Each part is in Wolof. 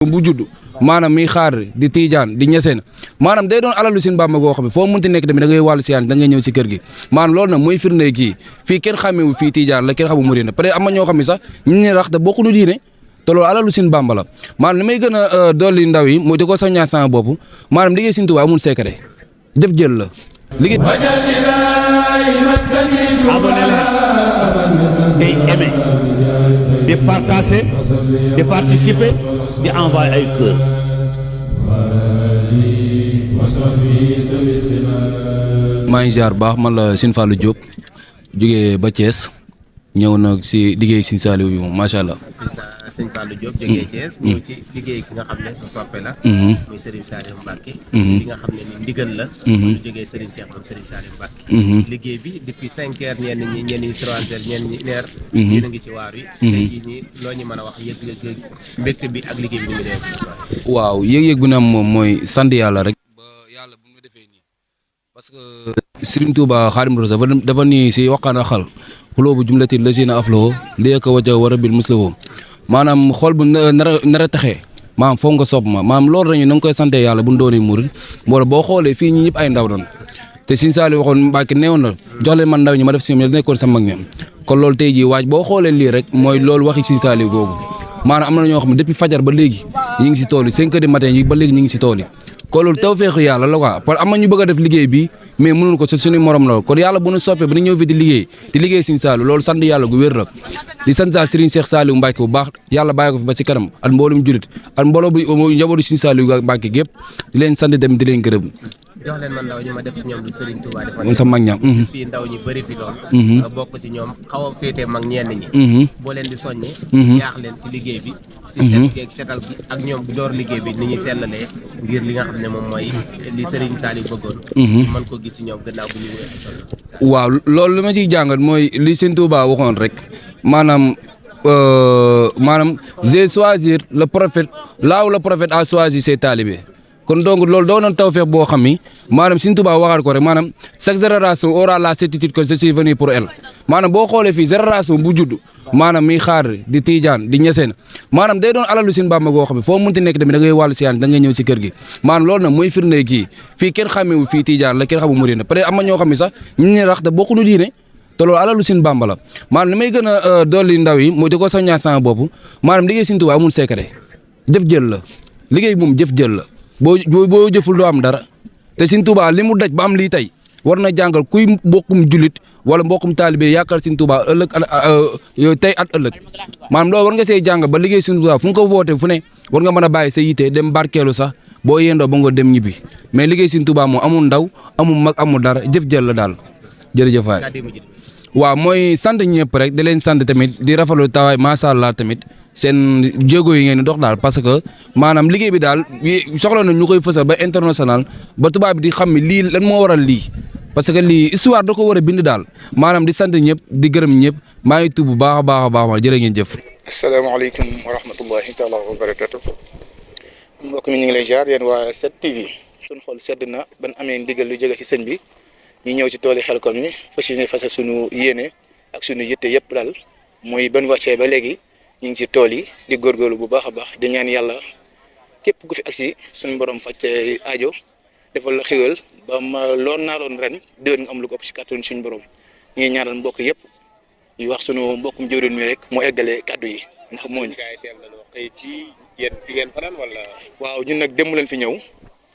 bu judd maanaam miy xaar di tiijaan di ñeseen maanaam day doon alalu Sëñ Bàmba goo xam ne foo mënti nekk tamit da ngay wàllu siyaan da ngay ñëw si kër gi maanaam loolu nag mooy firnde kii fii kenn xàmmewu fii tiijaan la kenn xamu murid na peut-être am na ñoo xam ne sax ñu ne rax te bokkuñu diine te loolu alalu Sëñ Bàmba la maanaam li may gën a dolli ndaw yi mooy di ko soññaa sama bopp maanaam liggéey Sëñ Tuubaa amul secret jëf jël la liggéey abonné leen et aimé di partager di participer di envoyer ay cœur maa ngi jaar baax man la Sëñ Fallou Diop jógee ba Thiès ñëw nag si liggéey Sëñ Saliou bi moom macha allah. Sëñ Fallou Diop jógee Thiès ñëw ci liggéey ki nga xam ne sa soppe la muy Serigne Saliou Mbacké li nga xam ne ni ndigal la ñu jógee Serigne Cheikh moom Serigne Saliou Mbacké liggéey bi depuis 5 heures ñenn ñi 3 heures ñenn ñi neer yéen a ngi ci waar yi tey jii nii loo ñu mën a wax yëg-yëg mbégte bi ak liggéey bi ni mu dee waaw yëg-yëg bu ne am moom mooy sant yàlla rek ba yàlla bu ñu defee nii parce que Serigne Touba Xaadimu Rasuul dafa nii si waxaan a xal xuloo bu jumlati la si na afloo lii ko wàcce war a bil muslawoo maanaam xool bu nar a taxee maanaam foog nga sopp ma maanaam loolu dañu na nga koy sante yàlla bu ñu doonee murid wala boo xoolee fii ñi ñëpp ay ndaw doon te Sëñ Saliou waxoon Mbàkke neewoon na jox leen man ndaw ñi ma def si ñoom nekkoon sa mag ñam kon loolu tey jii waaj boo xoolee lii rek mooy loolu waxi Sëñ Saliou googu maanaam am na ñoo xam ne depuis fajar ba léegi ñi ngi si tool yi 5 heures du matin yi ba léegi ñi ngi si tool yi kon loolu tawfeexu yàlla la quoi parce que am na ñu bëgg a def liggéey bi mais mënuñu ko suñu morom la kon yàlla bu ñu soppee ba ñu ñëw fi di liggéey Sëñ Saliou loolu sant yàlla gu wér la di sant daal Serigne Cheikh Saliou Mbacké bu baax yàlla bàyyi ko fi ba ci kanam ak mboolum julit ak mbooloo bu njabootu Sëñ Saliou Mbacké gépp di leen sant dem di leen gërëm jox leen man ndaw ñi ma def si ñoom lu Serigne Touba moom sa mag ñam fii ndaw ñi bëri fi lool bokk si ñoom xaw a féetee mag ñenn ñi boo leen di soññee yaax leen ci liggéey bi ci set geeg setal gi ak ñoom bi door liggéey bi ni ñuy sellalee ngir li nga xam ne moom mooy li Serigne Saliou bëggoon mën ko gis si ñoom gannaaw bu ñu wér waaw loolu li ma ciy jàngat mooy li Sëñ Touba waxoon rek maanaam j'ai choisi le prophète là où le prophète a choisi ses talibés kon donc loolu doo doon tawfeex boo xam ni maanaam Sëñ Tuubaa waxaat ko rek maanaam chaque génération aura la certitude que je suis venu pour elle maanaam boo xoolee fii génération bu judd maanaam miy xaar di tiijaan di ñeseen maanaam day doon alalu Sëñ Bàmba goo xam ne foo mënti nekk tamit da ngay wàllu siyaan da ngay ñëw si kër gi maanaam loolu nag mooy firnde kii fii kenn xàmmewu fii tiijaan la kenn xamu murid na peut-être am na ñoo xam ne sax ñu ne rax te bokkuñu diine te loolu alalu Sëñ Bàmba la maanaam li may gën a dolli ndaw yi mooy di ko soññaa sama bopp maanaam liggéey Sëñ Tuubaa amul secret jëf jël la liggéey moom jëf jël la boo jëful doo am dara te Sëñ Tuubaa li mu daj ba am lii tey war na jàngal kuy mbokkum julit wala mbokkum taalibe yaakaar Sëñ Tuubaa ëllëg tey at ëllëg maanaam loolu war nga see jàng ba liggéey Sëñ Tuubaa fu nga ko woote fu ne war nga mën a bàyyi sa yite dem barkeelu sax boo yendoo ba nga dem ñibbi mais liggéey Sëñ Tuubaa moom amul ndaw amul mag amul dara jëf jël la daal jërëjëf waay waaw mooy sant ñëpp rek di leen sant tamit di rafetlu tawaay macha allah tamit seen jéego yi ngeen di dox daal parce que maanaam liggéey bi daal soxla na ñu koy fësal ba international ba tubaab bi di xam ni lii lan moo waral lii parce que lii histoire da ko war a bind daal maanaam di sant ñëpp di gërëm ñëpp maa ngi tudd bu baax a baax a baax ma jërë ngeen jëf. asalaamaaleykum wa rahmatullahi taala wa barakatu mbokk mi ñu ngi lay jaar yéen waa 7TV suñu xool sedd na ban amee ndigal lu jóge ci sëñ bi ñu ñëw ci tool yi Xelcom yi fas yéene fas suñu yéene ak suñu yitte yëpp daal mooy ban wàccee ba léegi ñu ngi ci tool yi di góorgóorlu bu baax a baax di ñaan yàlla képp ku fi agsi suñu borom fàcce aajo defal la xéwal ba ma loon naa doon ren déwén nga am lu ko ëpp ci kàttanu suñu borom ñuy ñaanal mbokk yëpp yi wax suñu mbokkum jëwriñ mi rek moo eggale kàddu yi ndax moo ñu. waaw ñun nag démb leen fi ñëw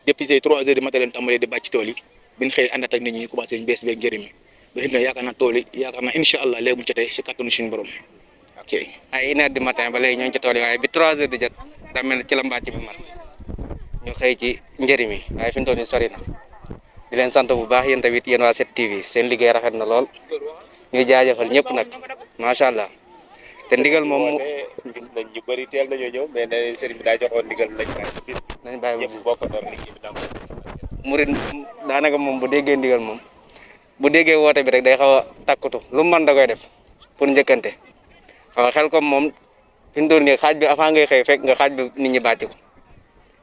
depuis 3 heures du matin leen tàmbalee di bàcc tool yi biñ xëy àndat ak nit ñi commencé ñu bees beeg njëriñ mi ba xëy na yaakaar naa tool yi yaakaar naa incha allah léegi mu jotee ci kàttanu suñu borom. ok ay 1 heure du matin ba léegi ñoo ngi ci tool yi waaye bi 3 heures di jot daa mel ne ci la mbàcc bi mat ñu xëy ci njëriñ mi waaye fi mu toll nii sori na di leen sant bu baax yéen tamit yéen waa 7TV seen liggéey rafet na lool ñuy jaajëfal ñëpp nag macha allah te ndigal moom gis nañ ñu bëri teel nañoo ñëw mais ne sëriñ bi daa joxoon ndigal nañ bàyyi ñëpp bokk door liggéey bi tam murid daanaka moom bu déggee ndigal moom bu déggee woote bi rek day xaw a takkutu lu mu mën da koy def pour njëkkante waaw Xelcom moom fi mu toll nii xaaj bi avant ngay xëy fekk nga xaaj bi nit ñi bàcc ko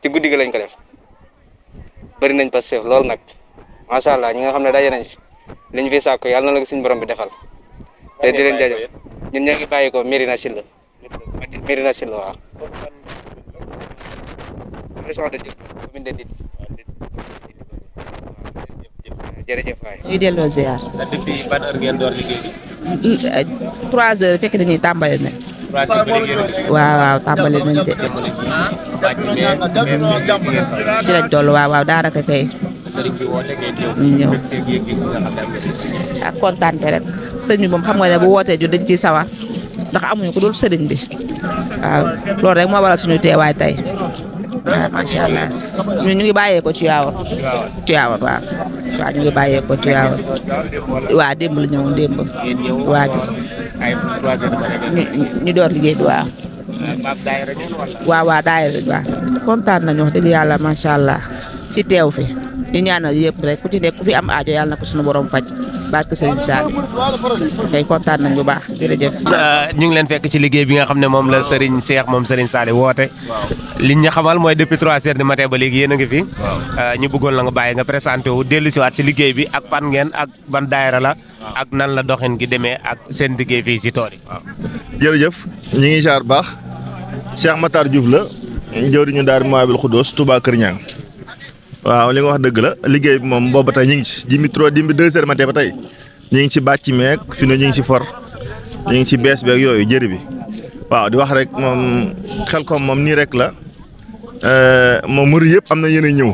ci guddi gi lañ ko def bëri nañ pas chef loolu nag macha allah ñi nga xam ne daje nañ liñ fi sàkku yàlla na la ko suñu borom bi defal te di leen jaajëf ñun ñoo ngi bàyyi ko Mérina Sylla waaw région de Diourbel commune de Ndindy jërëjëf waay. ñuy delloo ziar. depuis ban heure ngeen door liggéey bi. 3 heures fekk na ni tàmbali nañ. 3 heures ba léegi yéen waaw waaw tàmbali nañ de. ci lañ toll waaw waaw daanaka kay. sëriñ bi woote ngeen ñëw ñëw. ak kontaante rek sëñ bi moom xam nga ne bu wootee ju dañ ciy sawar ndax amuñu ko dul sëriñ bi waaw loolu rek moo waral suñu teewaay tey waaw macha allah ñu ngi bàyyee ko ci Tiwaawan waaw ñu ngi bàyyee ko ci Tiwaawan waaw démb la ñëwoon démb waa ñu door liggéey bi waaw waaw daayira waaw kontaan nañu wax dëgg yàlla macha allah ci teew fi di ñaanal yëpp rek ku ci nekk ku fi am aajo yàlla na ko suñu borom faj barke Serigne Saliou tey kontaan nañ bu baax jërëjëf. ñu ngi leen fekk ci liggéey bi nga xam ne moom la Serigne Cheikh moom Serigne Saliou woote liñ ñu xamal mooy depuis 3 heures du matin ba léegi yéen a ngi fi ñu bëggoon la nga bàyyi nga présenté wu dellu si waat ci liggéey bi ak fan ngeen ak ban daayira la ak nan la doxin gi demee ak seen liggéey fii si tool yi. jërëjëf ñu ngi jaar baax Cheikh Matar Diouf la jëwriñu daara Mawahibou Khoudoss Touba Kër Niang waaw li nga wax dëgg la liggéey bi moom boobu ba tey ñu ngi ci dimbi 2 heures matin ba tey ñu ngi ci bàcc meeg fi ne ñu ngi ci for ñu ngi ci bees beeg yooyu jëri bi waaw di wax rek moom Xelcom moom nii rek la moom murid yëpp am na yéene ñëw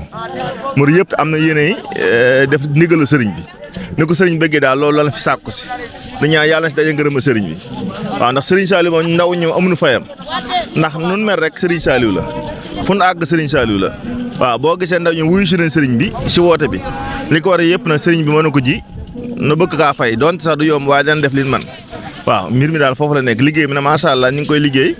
murid yëpp am na yéene def ndigalu sëriñ bi ni ko sëriñ bëggee daal loolu la fi sàkku si di ñaan yàlla na si daje ngërëma sëriñ bi waaw ndax sëriñ Saliou moom ndaw ñëw amuñu fayam ndax nun mel rek sëriñ Saliou la fu nu àgg sëriñ Saliou la waaw boo gisee ndaw ñu wuyu si nañ sëriñ bi si woote bi li ko war a yëpp nag sëriñ bi mën na ko ji nu bëgg kaa fay donte sax du yomb waaye dana def li man waaw mbir mi daal foofu la nekk liggéey bi nag macha allah ñu ngi koy liggéey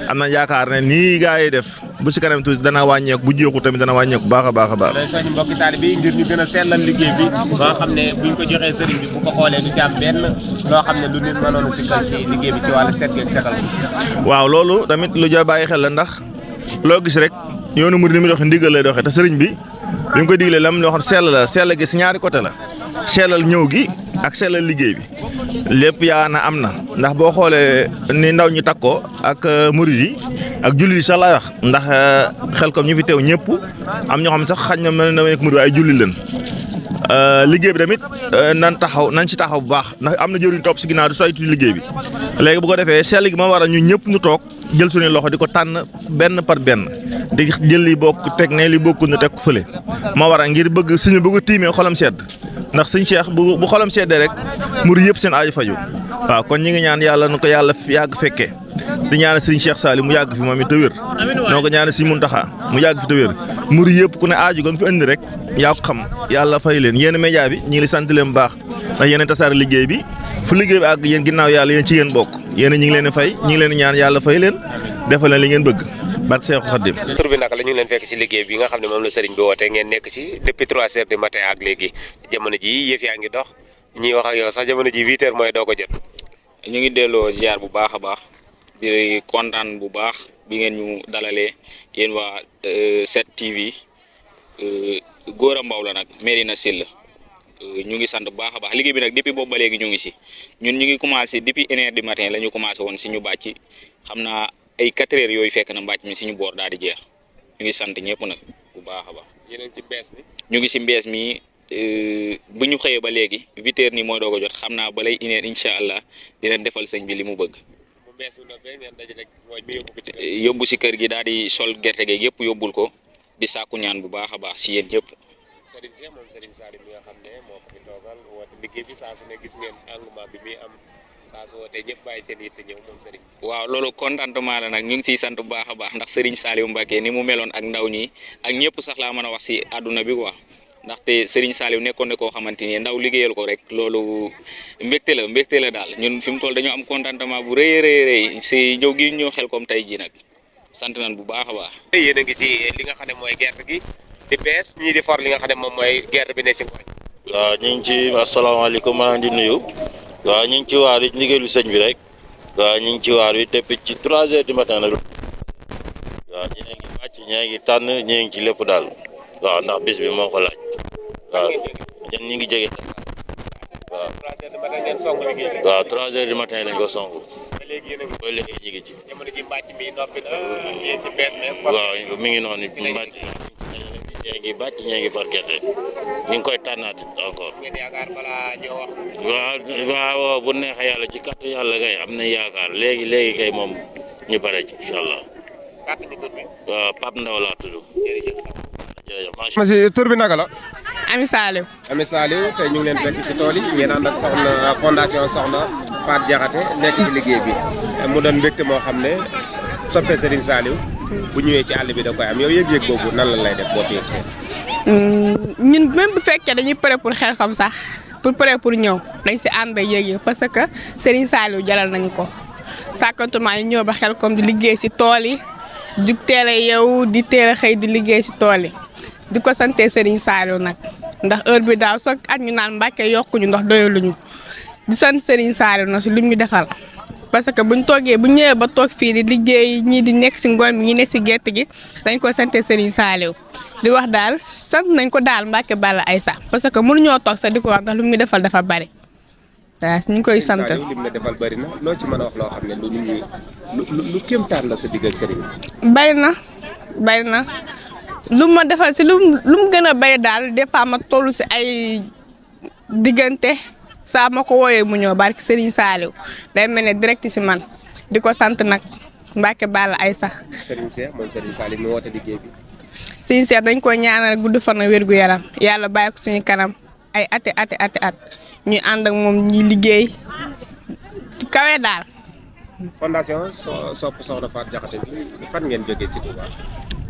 am na yaakaar ne nii gaa yi def bu si kanam tuuti dana wàññeeku bu jeexu tamit dana wàññeeku baax a baax a baax. loolu soññ mbokki taalibe bi ngir ñu gën a sellal liggéey bi ba nga xam ne buñ ko joxee sëriñ bi bu ko xoolee du ci am benn loo xam ne lu nit mënoon a sikkal ci liggéey bi ci wàllu set geeg setal waaw loolu tamit lu jar bàyyi xel la ndax loo gis rek yoonu murid ni muy doxee ndigal lay doxee te sëriñ bi li mu koy diglee lam loo xam sell la sell gi si ñaari côté la sellal ñëw gi ak sellal liggéey bi lépp yaa na am na ndax boo xoolee ni ndaw ñi takkoo ak murid yi ak jullit yi sax laay wax ndax Xelcom ñi fi teew ñëpp am ñoo xam sax xañ na mel na nekk murid ay jullit leen liggéey bi tamit nañ ci taxaw bu baax ndax am na jëriñ topp si ginnaaw di saytu liggéey bi léegi bu ko defee sell gi moo waral ñu ñëpp ñu toog jël suñu loxo di ko tànn benn par benn di jël li bokk teg ne li bokkul ñu teg ko fële moo waral ngir bëgg suñu bëgg tiimee xolam sedd ndax sëñ Cheikh bu xolam seddee rek murid yëpp seen aaju faju waaw kon ñi ngi ñaan yàlla nu ko yàlla yàgg fekkee di ñaanal sëñ Cheikh Saliou mu yàgg fi moom it te wér noo ko ñaanal sëñ Muntaxa mu yàgg fi te wér murid yëpp ku ne aaju gam fi indi rek yaa ko xam yàlla fay leen yéen média bi ñi ngi sant leen bu baax ndax yéen tasaare liggéey bi fu liggéey bi ak yéen ginnaaw yàlla yéen ci yéen bokk yéen ñi ngi leen di fay ñi ngi leen di ñaan yàlla fay leen defal leen li ngeen bëgg barke Seexu Xaadim. tur bi naka la ñu ngi leen fekk ci liggéey bi nga xam ne moom la sëriñ bi woote ngeen nekk ci depuis 3 heures du matin ak léegi jamono ji yëf yaa ngi dox ñuy wax ak yow sax jamono ji 8 heures mooy doo ko jot. ñu ngi delloo ziar bu baax a baax di kontaan bu baax bi ngeen ñu dalalee yéen waa 7TV Gora Mbaw la nag Medina Sill ñu ngi sant bu baax a baax liggéey bi nag depuis boobu ba léegi ñu ngi ci ñun ñu ngi commencé depuis 1 heure du matin la ñu commencé woon si ñu bàcc xam naa ay 4 heures yooyu fekk na mbàcc mi suñu boor daal di jeex ñu ngi sant ñëpp nag bu baax a baax. yéen a ngi ci bees bi. ñu ngi si mbees mi bu ñu xëyee ba léegi 8 heures nii mooy doog a jot xam naa balay 1 heure incha allah dina defal sëñ bi li mu bëgg. bu bees bi nag ngeen daje rek mooy ñu yóbbu ko ci kër yóbbu si kër gi daal di sol gerte gi yëpp yóbbul ko di sàkku ñaan bu baax a baax si yéen ñëpp. Serigne Cheikh moom Serigne Saliou mi nga xam ne moo ko fi toogal woote liggéey bi saa su ne gis ngeen engouement bi muy am saa su wootee ñëpp bàyyi seen yitte ñëw moom Serigne. waaw loolu contentement la nag ñu ngi siy sant bu baax a baax ndax Serigne Saliou Mbacké ni mu meloon ak ndaw ñi ak ñëpp sax laa mën a wax si àdduna bi quoi ndaxte Serigne Saliou nekkoon ne koo xamante ni ndaw liggéeyal ko rek loolu mbégte la daal ñun fi mu toll dañoo am contentement bu rëy rëy si ñëw gi ñëw Xelcom tey ji nag sant nañ bu baax a baax. yéen a ngi ci li nga xam ne mooy gerte gi di bees ñii di for li nga xam ne moom mooy gerte bi ne si ngooñ. waaw ñu ngi ci asalaamaaleykum maa ngi di nuyu waaw ñu ngi ci waar wi liggéeyu sëñ bi rek waaw ñu ngi ci waar wi depuis ci 3 heures du matin nag waaw ñi ngi wàcc ñee ngi tànn ñee ngi ci lépp daal waaw ndax bis bi moo ko laaj waaw ñun ñu ngi jege waaw 3 heures du matin lañ ko song léegi ba léegi ñu ngi ci. jamono ji mbàcc mi noppi na yéen ci bees mi. waaw mi ngi noonu mbàcc ñee ngi bàcc ñee ngi far gerte ñu ngi koy tànnaat encore. ngeen yaakaar balaa ñoo wax. waaw bu neexee yàlla ci kàttu yàlla kay am nañ yaakaar léegi kay moom ñu pare ci incha allah. waaw Pape Ndaw laa tudd. jërëjëf macha allah. si tur bi naka la. Ami Saliou. Ami Saliou tey ñu ngi leen fekk ci tool yi ngeen ànd ak soxna fondation Soxna Faat Jaxate nekk ci liggéey bi mu doon mbégte moo xam ne soppe Serigne Saliou bu ñëwee ci àll bi da koy am yow yëg-yëg boobu nan la lay def boo fi yegsee. ñun même bu fekkee dañuy pare pour Xelcom sax pour ñëw dañ si ànd ak yëg-yëg parce que Serigne Saliou jaral nañu ko sàkkantumaa yi ñëw ba Xelcom di liggéey si tool yi di teel a yeewu di teel a xëy di liggéey si tool yi di ko sante Serigne Saliou nag ndax heure bi daaw sax at ñu naan Mbàkke yokkuñu ndox doyaluñu di sant Serigne Saliou na si lim ñu defal parce que buñ toogee bu ñëwee ba toog fii di liggéey ñii di nekk si ngooñ bi ñi nekk si gerte gi dañ ko sante Serigne Saliou di wax daal sant nañ ko daal Mbàkke Balla Aïssa parce que mënuñoo toog sax di ko wax ndax lu mu defal dafa bari waaw ñu ngi koy sant. Saliou lim la defal bari na loo ci mën a wax loo xam ne lu kéemtaan la sa digg ak Serigne. bari na lu ma defal si lu mu gën a bari daal des fois ma toll si ay diggante saa ma ko wooyee mu ñëw barki Serigne Saliou day mel ne direct si man di ko sant nag Mbàkke Balla Aïssa. Serigne Cheikh moom Serigne Saliou mi woote liggéey bi. Serigne Cheikh dañ ko ñaanal gudd fan ak wér gu yaram yàlla bàyyi ko suñu kanam ay ati ñuy ànd ak moom ñuy liggéey kawe daal. fondation Soxna Faat Jaxate bi fan ngeen jógee ci Touba.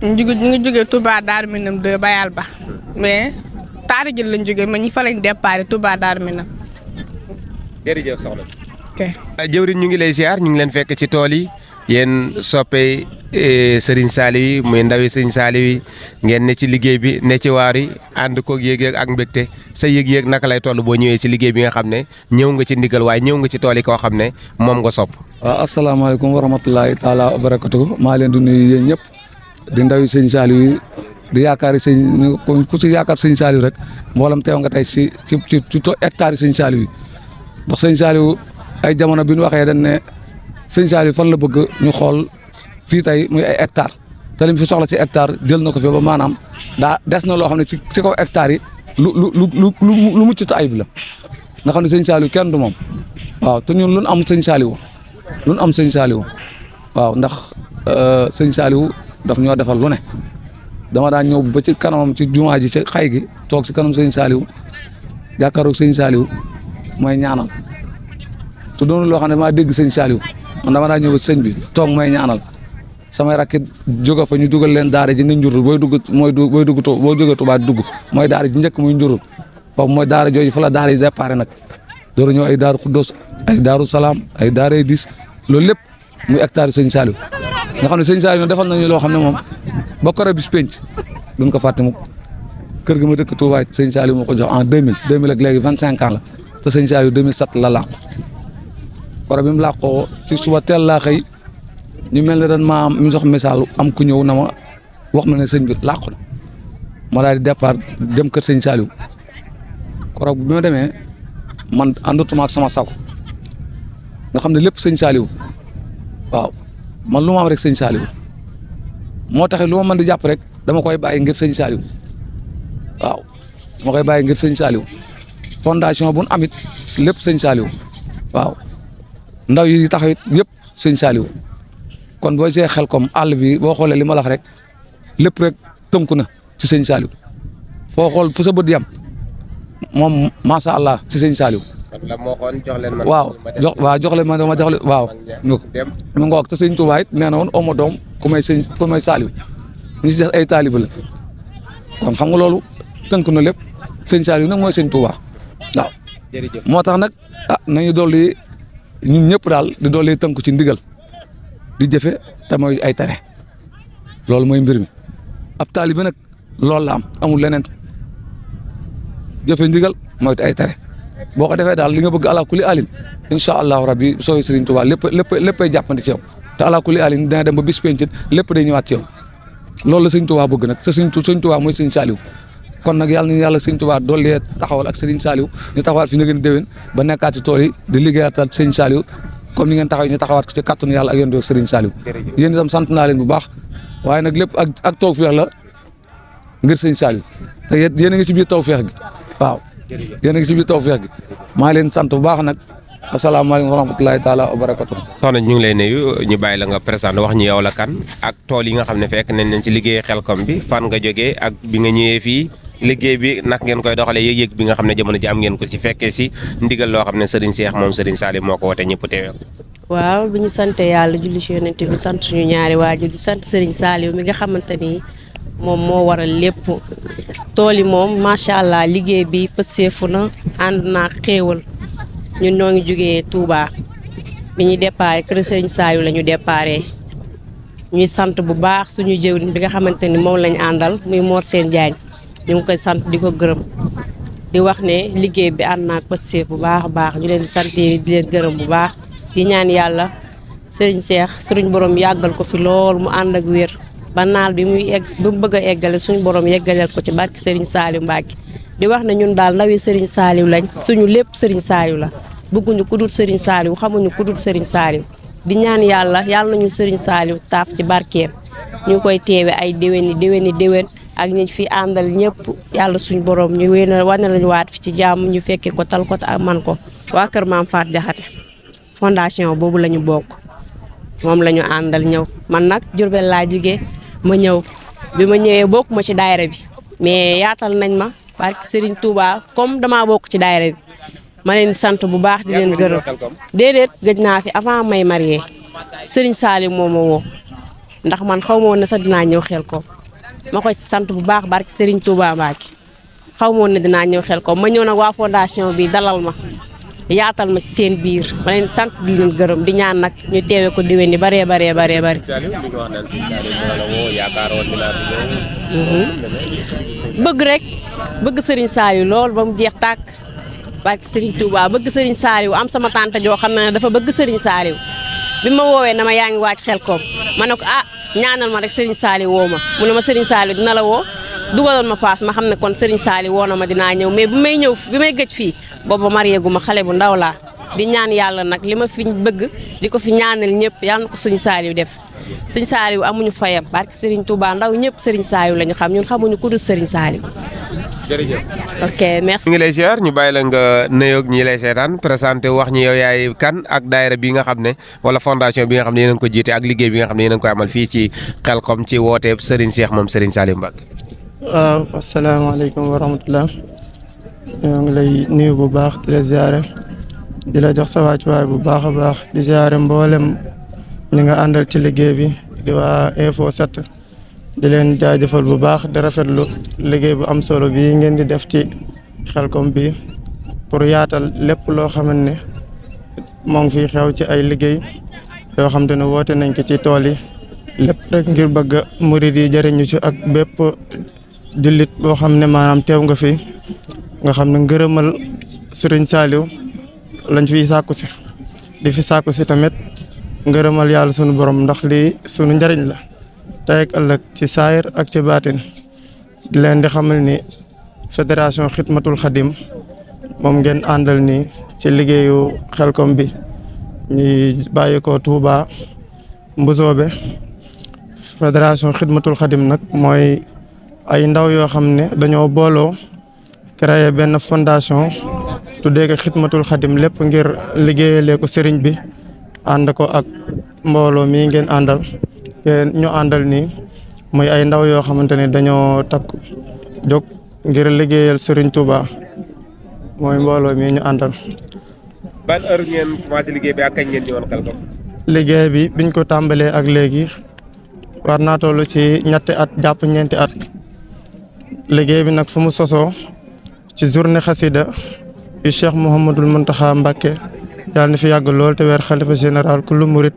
ñu ngi jógee Touba Darou Minam 2 Bayal ba mais taari jël lañ jógee mais ñi fa lañ départ Touba Darou Minam. jërëjëf soxna si. ok. jëwriñ ñu ngi lay ziar ñu ngi leen fekk ci tool yi yéen soppe Serigne Saliou yi muy ndawi Serigne Saliou yi ngeen ne ci liggéey bi ne ci waar yi ànd koog yëg-yëg ak mbégte sa yëg-yëg naka lay toll boo ñëwee ci liggéey bi nga xam ne ñëw nga ci ndigal waaye ñëw nga ci tool yi koo xam ne moom nga sopp. waaw asalaamaaleykum wa rahmatulahi taala wa barakatuh maa leen di nuyu yéen ñëpp di ndawi Serigne Saliou yi di yaakaar sëñ ku si yaakaar Serigne Saliou rek mboolam teew nga tey ci hectare Serigne Saliou yi ndax Serigne Saliou ay jamono bi ñu waxee dañ ne Serigne Saliou fan la bëgg ñu xool fii tey muy ay hectare te lim fi soxla ci hectare jël na ko fi ba maanaam daa des na loo xam ne ci kaw hectare yi lu mucc te ayib la nga xam ne Serigne Saliou kenn du moom waaw te ñun lu am Serigne Saliou waaw ndax Serigne Saliou daf ñoo defal lu ne dama daan ñëw ba ci kanamam ci jumaa ji ci xay gi toog ci kanam Serigne Saliou jàkkaaroog Serigne Saliou mooy ñaanal te doonu loo xam ne maa dégg Serigne Saliou man dama daan ñëw ba sëñ bi toog mooy ñaanal samay rakki jóge fa ñu dugal leen daara ji ne njurul boo jógee Touba dugg mooy daara ji njëkk muy njurul foofu mooy daara jooju fa la daara yi déparé nag door ñëw ay daaru Xuddoos ay daaru Salaam ay daara yi dis loolu lépp muy hectare Serigne Saliou nga xam ne Serigne Saliou defal nañu loo xam ne moom ba kore bis penc duñ ko fàtte mukk kër gi ma dëkk Touba Serigne Saliou moo ko jox en 2000 ak léegi 25 ans la te Serigne Saliou 2007 la làqu kore bi mu làqoo ci suba teel laa xëy ñu mel ne dañ maa am mi jox misaal am ku ñëw na ma wax ma ne sëñ bi làqu na ma daal di départ dem kër Serigne Saliou kore bi ma demee man àndatuma ak sama sago nga xam ne lépp Serigne Saliou waaw man lu ma am rek Serigne Saliou moo taxit lu ma mën di jàpp rek dama koy bàyyi ngir Serigne Saliou waaw dama koy bàyyi ngir Serigne Saliou fondation bu nu amit lépp Serigne Saliou waaw ndaw yi taxawit yëpp Serigne Saliou kon boo see Xelcom àll bi boo xoolee li ma la wax rek lépp rek tënku na ci Serigne Saliou foo xool fu sa bët yam moom macha allah ci Serigne Saliou. la moo xoon jox leen waaw jox leen ma dama jox leen waaw. mu ngoog te Serigne Touba it nee na woon omo doom ku may Saliou ñi si des ay taaliba la kon xam nga loolu tënk na lépp Serigne Saliou nag mooy Serigne Touba waaw. jërëjëf moo tax nag nañu dolli ñun ñëpp daal di dolli tënk ci ndigal di jëfe te mooy ay tere loolu mooy mbir mi ab taaliba nag loolu la am amul leneen jëfe ndigal mooy ay tere boo ko defee daal li nga bëgg ala kulli alin incha allahu rabbi sooy Serigne Touba léppay jàppandi ci yow te ala kulli alin dina dem ba bis penc lépp day ñëwaat ci yow loolu la Serigne Touba bëgg nag te Serigne Touba mooy Serigne Saliou kon nag yàlla na yàlla Serigne Touba dolli taxawal ak Serigne Saliou ñu taxawal fi nga gën a déwén ba nekkaat ci tool yi di liggéeyatal Serigne Saliou comme ni ngeen taxaw ñu taxawaat ko ci kàttanu yàlla ak yéen doog Serigne Saliou yéen itam sant naa leen bu baax waaye nag lépp ak tawfeex la ngir Serigne Saliou te yéen a ngi ci biir tawfeex gi waaw yéen a ngi ci biir tawfeex gi maa leen sant bu baax nag asalaamaaleykum wa rahmatulahi taala wa barakatu. soxna ñu ngi lay nuyu ñu bàyyi la nga présenté wax ñu yow la kan ak tool yi nga xam ne fekk nañ leen ci liggéey Xelcom bi fan nga jógee ak bi nga ñëwee fii liggéey bi nak ngeen koy doxalee yëg-yëg bi nga xam ne jamono ji am ngeen ko ci fekkee si ndigal loo xam ne Serigne Cheikh moom Serigne Saliou moo ko wote ñëpp teewee. waaw bi ñu sante yàlla julli ci yonent bi sant suñu ñaari waajur di sant Serigne Saliou mi nga xamante ni moom moo waral lépp tool yi moom macha allah liggéey bi pëseefu na ànd naa xéewal ñun ñoo ngi jógee Touba bi ñuy déparé kër Serigne Saliou la ñu déparé ñuy sant bu baax suñu jëwriñ bi nga xamante ni moom lañ àndal muy Mor Sène Diagne ñu ngi koy sant di ko gërëm di wax ne liggéey bi ànd naa pëseef bu baax a baax ñu leen di sant di leen gërëm bu baax di ñaan yàlla Serigne Cheikh suñu borom yàggal ko fi lool mu ànd ak wér ba naal bi muy egg ba mu bëgg a eggale suñu borom yeggaleel ko ci barki Serigne Saliou Mbacke di wax ne ñun daal ndawi Serigne Saliou lañ suñu lépp Serigne Saliou la bëgguñu ku dul Serigne Saliou xamuñu ku dul Serigne Saliou di ñaan yàlla nañu Serigne Saliou taaf ci barkeem ñu koy teewe ay déwén ak ñi fi àndal ñëpp yàlla suñu borom ñu wane lañu waat fi ci jàmm ñu fekkee ko tal ko ak man ko waa kër Maam Faat Jaxate fondation boobu la ñu bokk moom la ñu àndal ñëw man nag Jurbel laa jógee ma ñëw bi ma ñëwee bokk ma ci daayira bi mais yaatal nañ ma barke Serigne Touba comme damaa bokk ci daayira bi ma leen sant bu baax di leen gërëm déedéet gëj naa fi avant may marié Serigne Saliou moo ma woo ndax man xaw ma woon ne sax dinaa ñëw Xelcom ma koy sant bu baax barke Serigne Touba Mbacke xaw ma woon ne dinaa ñëw Xelcom ma ñëw nag waa fondation bi dalal ma yaatal ma ci seen biir ma leen sant di leen gërëm di ñaan nag ñu teewe ko déwén ni baree bëgg rek bëgg Serigne Saliou lool ba mu jeex tàkk barke Serigne Touba bëgg Serigne Saliou am sama tante joo xam ne dafa bëgg Serigne Saliou bi ma woowee na ma yaa ngi waaj Xelcom ma ne ko ñaanal ma rek Serigne Saliou woo ma mu ne ma Serigne Saliou dina la woo dugaloon ma paas ma xam ne kon Serigne Saliou woo na ma dinaa ñëw mais bi may gëj fii booba marié gu ma xale bu ndaw laa di ñaan yàlla nag li ma fi bëgg di ko fi ñaanal ñëpp yàlla na ko Serigne Saliou def Serigne Saliou amuñu fayam barke Serigne Touba ndaw ñëpp Serigne Saliou la ñu xam ñun xamuñu ku dul Serigne Saliou. jërëjëf. ok merci. ñu ngi lay ziar ñu bàyyi la nga nuyoog ñi lay seetaan présenté wax ñi yow yaay kan ak daayira bi nga xam ne wala fondation bi nga xam ne yéen a ngi ko jiite ak liggéey bi nga xam ne yéen a ngi koy amal fii ci Xelcom ci wooteeb Serigne Cheikh moom Serigne Saliou Mbacke. waaw asalaamaaleykum wa rahmatulah ñoo ngi lay nuyu bu baax di la ziare di la jox sa wàccuwaay bu baax a baax di ziare mboolem ñi nga àndal ci liggéey bi di waa Info 7 di leen jaajëfal bu baax di rafetlu liggéey bu am solo bi ngeen di def ci Xelcom bi pour yaatal lépp loo xamante ne moo ngi fi xew ci ay liggéey yoo xam te ne woote nañ ko ci tool yi lépp rek ngir bëgg murid yi jëriñu ci ak bépp jullit boo xam ne maanaam teew nga fi nga xam ne ngërëmal Serigne Saliou lañ fiy sàkku si di fi sàkku si tamit ngërëmal yàlla sunu borom ndax lii sunu njëriñ la tey ak ëllëg ci saayir ak ci baatin di leen di xamal ni fédération Xidmatul Xadim moom ngeen àndal ni ci liggéeyu Xelcom bi ñuy bàyyi ko Touba Mbusoobe fédération Xidmatul Xadim nag mooy ay ndaw yoo xam ne dañoo booloo créer benn fondation tuddee ko Xidmatul Xadim lépp ngir liggéeyalee ko sëriñ bi ànd ko ak mbooloo mii ngeen àndal ñu àndal nii muy ay ndaw yoo xamante ne dañoo takk jóg ngir liggéeyal sëriñ Touba mooy mbooloo mii ñu àndal. ban heure ngeen commencé liggéey bi ak kañ ngeen ñëwoon Xelcom. liggéey bi biñ ko tàmbalee ak léegi war naa toll ci ñetti at jàpp ñeenti at liggéey bi nag fu mu sosoo ci journée xasida yu Cheikh Mouhamadul Mountakha Mbacké yàlla na fi yàgg lool te weer xalifa général kullu murit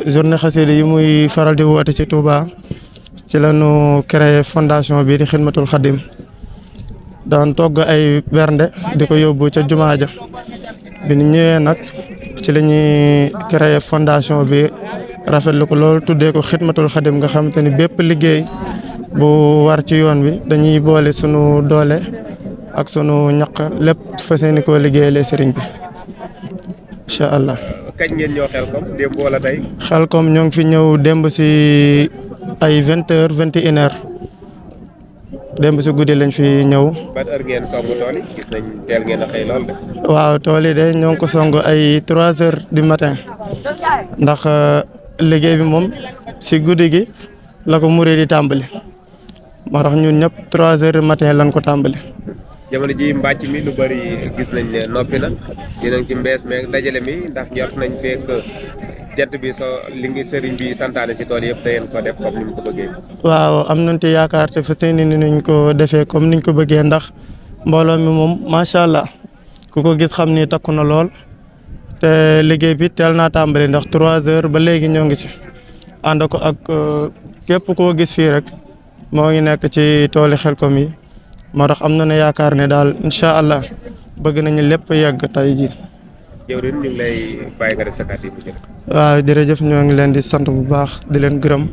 journée xasida yi muy faral di woote ci Touba ci la ñu créé fondation bii di Xidmatul Xadim daan togg ay bernde di ko yóbbu ca jumaa ja bi ñu ñëwee nag ci la ñuy créé fondation bi rafetlu ko lool tuddee ko Xidmatul Xadim nga xamante ni bépp liggéey bu war ci yoon bi dañuy boole sunu doole ak sunu ñaq lépp fas yéene koo liggéeyalee sëriñ bi incha allah. kañ ngeen ñëw Xelkom démb wala tey. Xelkom ñoo ngi fi ñëw démb si ay 20h 21h démb si guddi lañ fi ñëw. ban heure ngeen song tool yi gis nañ teel ngeen a xëy lool de. waaw tool yi de ñoo ngi ko song ay 3h du matin ndax liggéey bi moom si guddi gi la ko murid di tàmbali moo tax ñun ñëpp 3h du matin lañ ko tàmbali. jamono ji mbàcc mi lu bëri gis nañ ne noppi na dinañ ci mbees meeg dajale mi ndax njort nañ fekk jant bi li ngi sëriñ bi santaane si tool yëpp da ngeen ko def comme ni mu ko bëggee. waaw am nañ te yaakaar te fas yéene ni ñu ko defee comme niñ ko bëggee ndax mbooloo mi moom macha allah ku ko gis xam ni takku na lool te liggéey bi teel naa tàmbali ndax 3h ba léegi ñoo ngi ci ànd ko ak képp koo gis fii rek moo ngi nekk ci tooli Xelkom yi. moo tax am na ne yaakaar ne daal incha allah bëgg nañu lépp yegg tey ji. jëwriñ ñu ngi lay bàyyi nga def sa kàddu bu jël. waaw jërëjëf ñoo ngi leen di sant bu baax di leen gërëm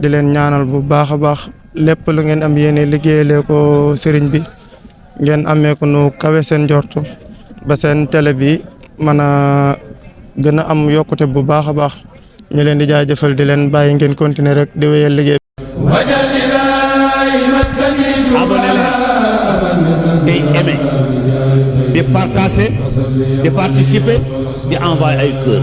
di leen ñaanal bu baax a baax lépp lu ngeen am yéene liggéeyalee ko sëriñ bi ngeen amee ko nu kawe seen njortu ba seen télé bi mën a gën a am yokkute bu baax a baax ñu leen di jaajëfal di leen bàyyi ngeen continuer rek di wéyal liggéey. abonné leen day aimé di partager di participer di envoyer ay cœur